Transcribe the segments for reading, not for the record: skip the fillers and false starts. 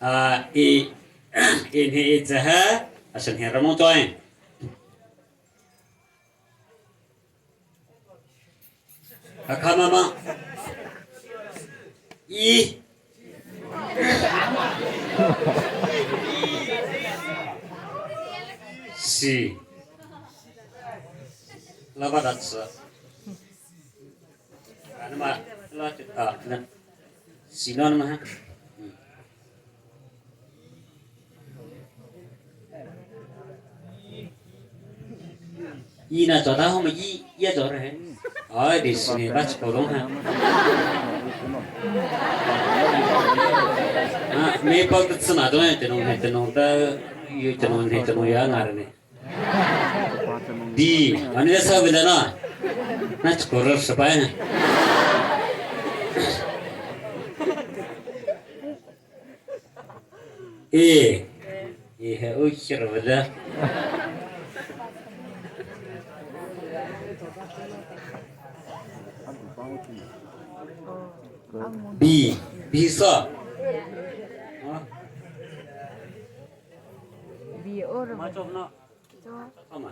I in hi i che he a sin he ramong toin. Hakha mama i si lava dat sa anama la ah na si non ma ha 一呢，找到后面一也找着嘿，哎，得是呢，把搞懂哈。啊，没包的吃哪东西，这种嘿，这种的有这种嘿，这种也拿着呢。D，啊，你这稍微的呢，那过了失败呢。E, e, o khirvada. B, B sa. B or Ma chok na. Cho. Ama.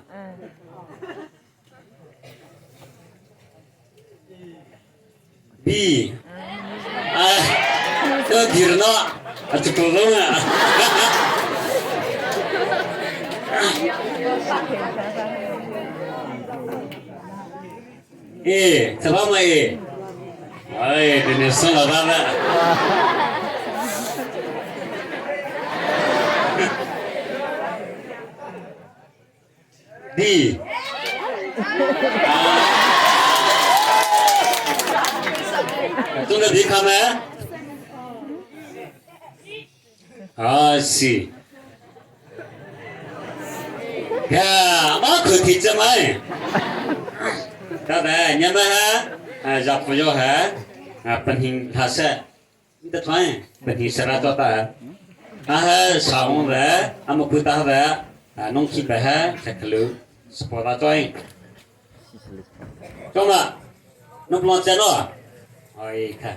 B. Ah, to dir na. A tu ko lo na. E, taba ma e. Ay, dine son la ba. D. Tung na di kha ma? Ah, si. Ya, ma khu thi cha mai. Ta ba nya ma ha, à dọc vào ha, à phần hình thà sẽ. Ta thoái, phần hình sẽ ra cho ta. À ha, sao về, à một khu ta về, à nông khi về ha, sẽ khử, sport ra cho anh. Trong là, nông lo chơi đó. Ôi kha.